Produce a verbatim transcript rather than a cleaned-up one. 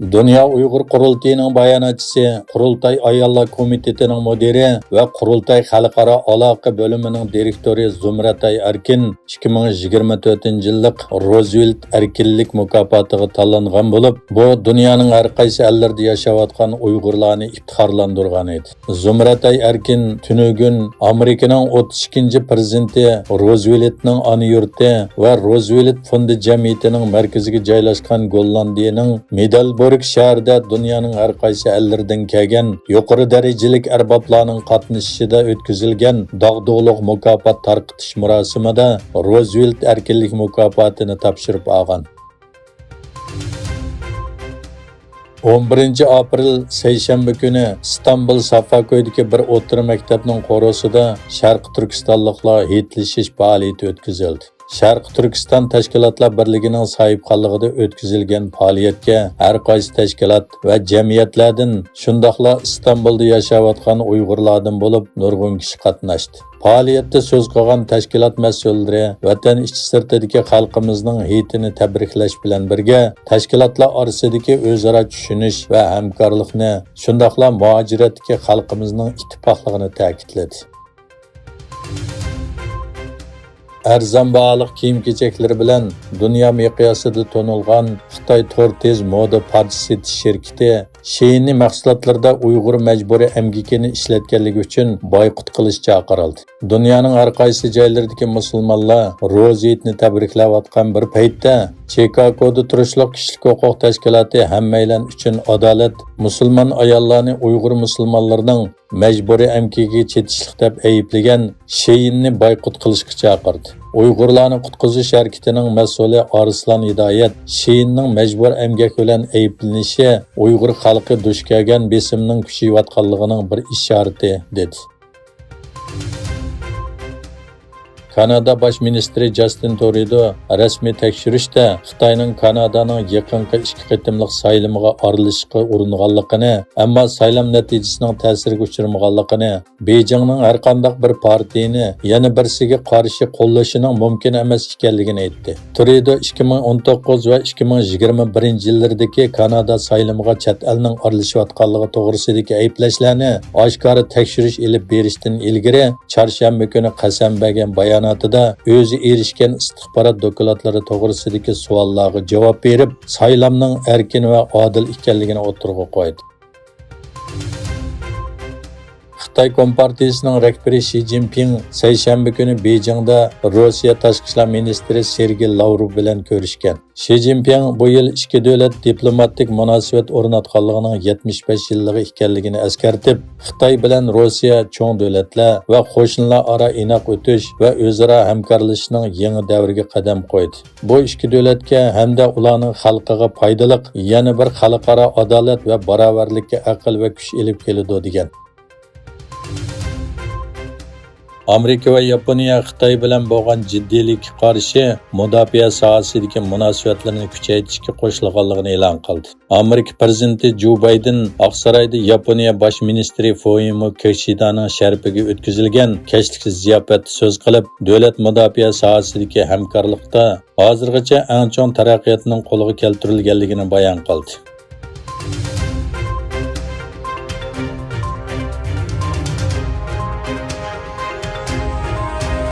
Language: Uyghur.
دۇنيا ئۇيغۇر قۇرۇلتىيىنىڭ باياناتچىسى، قۇرۇلتاي ئاياللار كومىتېتىنىڭ مۇدىرى ۋە قۇرۇلتاي خەلقئارا ئالاقە بۆلۈمىنىڭ دىرېكتورى زۇمرەتئاي ئەركىن ئىككى مىڭ يىگىرمە تۆتىنچى يىللىق روزۋېلت ئەركىنلىك مۇكاپاتىغا تاللانغان بولۇپ، بۇ دۇنيانىڭ ھەر قايسى ئەللىرىدە ياشاۋاتقان ئۇيغۇرلارنى ئىپتىخارلاندۇرغان ئىدى. زۇمرەتئاي ئەركىن تۈنۈگۈن ئامېرىكىنىڭ ئوتتۇز ئىككىنچى پىرېزىدېنتى روزۋېلتنىڭ ئانا يۇرتى ۋە روزۋېلت فوندى جەمئىيىتىنىڭ مەركىزىگە جايلاشقان گوللاندىيىنىڭ مىدەلبورگ شەھىرىدە دۇنيانىڭ ھەر قايسى ئەللىرىدىن كەلگەن يۇقىرى دەرىجىلىك ئەربابلارنىڭ قاتنىشىشىدا ئۆتكۈزۈلگەن داغدۇغىلىق مۇكاپات تارقىتىش مۇراسىمىدا روزۋېلت ئەركىنلىك مۇكاپاتىنى تاپشۇرۇپ ئالغان. ئون بىرىنچى ئاپرېل سەيشەنبە كۈنى ئىستانبۇل سافاكويدىكى بىر ئوتتۇرا مەكتەپنىڭ قورۇسىدا شەرقىي تۈركىستانلىقلار ھېيتلىشىش پائالىيىتى ئۆتكۈزۈلدى. شەرقىي تۈركىستان تەشكىلاتلار بىرلىكىنىڭ ساھىبخانلىقىدا ئۆتكۈزۈلگەن پائالىيەتكە ھەر قايسى تەشكىلات ۋە جەمئىيەتلەردىن، شۇنداقلا ئىستانبۇلدا ياشاۋاتقان ئۇيغۇرلاردىن بولۇپ نۇرغۇن كىشى قاتناشتى. پائالىيەتتە سۆز قىلغان تەشكىلات مەسئۇللىرى ۋەتەن ئىچى سىرتىدىكى خەلقىمىزنىڭ ھېيتىنى تەبرىكلەش بىلەن بىرگە، تەشكىلاتلار ئارىسىدىكى ئۆزئارا چۈشىنىش ۋە ھەمكارلىقنى، شۇنداقلا مۇھاجىرەتتىكى خەلقىمىزنىڭ ئىتتىپاقلىقىنى تەكىتلىدى. ئەرزان باھالىق كىيىم-كېچەكلىرى بىلەن دۇنيا مىقياسىدا تونۇلغان خىتاي تور تېز مودا پارچە سېتىش شىركىتى شېيىننى مەھسۇلاتلىرىدا ئۇيغۇر مەجبۇرىي ئەمگىكىنى ئىشلەتكەنلىكى ئۈچۈن بايقۇت قىلىش چاقىرىلدى. دۇنيانىڭ ھەر قايسى جايلىرىدىكى مۇسۇلمانلار روزا ھېيتنى تەبرىكلەۋاتقان بىر پەيتتە، چىكاگودا تۇرۇشلۇق كىشىلىك ھوقۇق تەشكىلاتى ھەممەيلەن ئۈچۈن ئادالەت مۇسۇلمان ئاياللارنى ئۇيغۇر مۇسۇلمانلىرىنىڭ مەجبۇرىي ئەمگىكىگە چېتىشلىق دەپ ئەيىبلىگەن شېيىننى بايقۇت قىلىشقا چاقىردى. ئۇيغۇرلارنى قۇتقۇزۇش ھەرىكىتىنىڭ مەسئۇلى ئارسلان ھىدايەت شېيىننىڭ مەجبۇرىي ئەمگەك بىلەن ئەيىبلىنىشى ئۇيغۇر خەلقى دۇچ كەلگەن بېسىمنىڭ كۈچىيىۋاتقانلىقىنىڭ بىر ئىشارىتى، دېدى. كانادا باش مىنىستىرى جاستىن تۇرۇدو رەسمىي تەكشۈرۈشتە خىتاينىڭ كانادانىڭ يېقىنقى ئىككى قېتىملىق سايلىمىغا ئارىلىشىشقا ئۇرۇنغانلىقىنى، ئەمما سايلام نەتىجىسىنىڭ تەسىرگە ئۇچرىمىغانلىقىنى، بېيجىڭنىڭ ھەرقانداق بىر پارتىيىنى يەنە بىرسىگە قارشى قوللىشىنىڭ مۇمكىن ئەمەس ئىكەنلىكىنى ئېيتتى. تۇرىدو ئىككى مىڭ ئون توققۇز ۋە ئىككى مىڭ يىگىرمە بىرىنچى يىللىرىدىكى كانادا سايلىمىغا چەت ئەلنىڭ ئارىلىشىۋاتقانلىقى توغرىسىدىكى ئەيىبلەشلەرنى ئاشكارا تەكشۈرۈش ئېلىپ بېرىشتىن ئىلگىرى، چارشەنبە كۈنى قەسەم بەرگەن باياناتىدا ئۆزى ئېرىشكەن ئىستىخبارات دوكلاتلىرى توغرىسىدىكى سوئاللارغا جاۋاب بېرىپ، سايلامنىڭ ئەركىن ۋە ئادىل ئىكەنلىكىنى ئوتتۇرىغا قويدى. خىتاي كومپارتىيىسىنىڭ رەھبىرى شى جىنپىڭ سەيشەنبە كۈنى بېيجىڭدا روسىيە تاشقى ئىشلار مىنىستىرى سېرگېي لاۋروف بىلەن كۆرۈشكەن. شى جىنپىڭ بۇ يىل ئىككى دۆلەت دىپلوماتىك مۇناسىۋەت ئورناتقانلىقىنىڭ يەتمىش بەش يىللىقى ئىكەنلىكىنى ئەسكەرتىپ، خىتاي بىلەن روسىيە چوڭ دۆلەتلەر ۋە قوشنىلار ئارا ئىناق ئۆتۈش ۋە ئۆزئارا ھەمكارلىشىشنىڭ يېڭى دەۋرىگە قەدەم قويدى. بۇ ئىككى دۆلەتكە ھەمدە ئۇلارنىڭ خەلقىغا پايدىلىق يەنە بىر خەلقئارا ئادالەت ۋە باراۋەرلىككە ئەقىل ۋە كۈچ ئېلىپ كېلىدۇ، دېگەن. ئامېرىكا ۋە ياپونىيە خىتاي بىلەن بولغان جىددىيلىككە قارشى مۇداپىئە ساھەسىدىكى مۇناسىۋەتلىرىنى كۈچەيتىشكە قوشۇلغانلىقىنى ئېلان قىلدى. ئامېرىكا پىرېزىدېنتى جو بايدېن ئاقسارايدا ياپونىيە باش مىنىستىرى فۇمىيو كىشىدانىڭ شەرىپىگە ئۆتكۈزۈلگەن كەچلىك زىياپەتتە سۆز قىلىپ، دۆلەت مۇداپىئە ساھەسىدىكى ھەمكارلىقتا ھازىرغىچە ئەڭ چوڭ تەرەققىياتنىڭ قولغا كەلتۈرۈلگەنلىكىنى بايان قىلدى.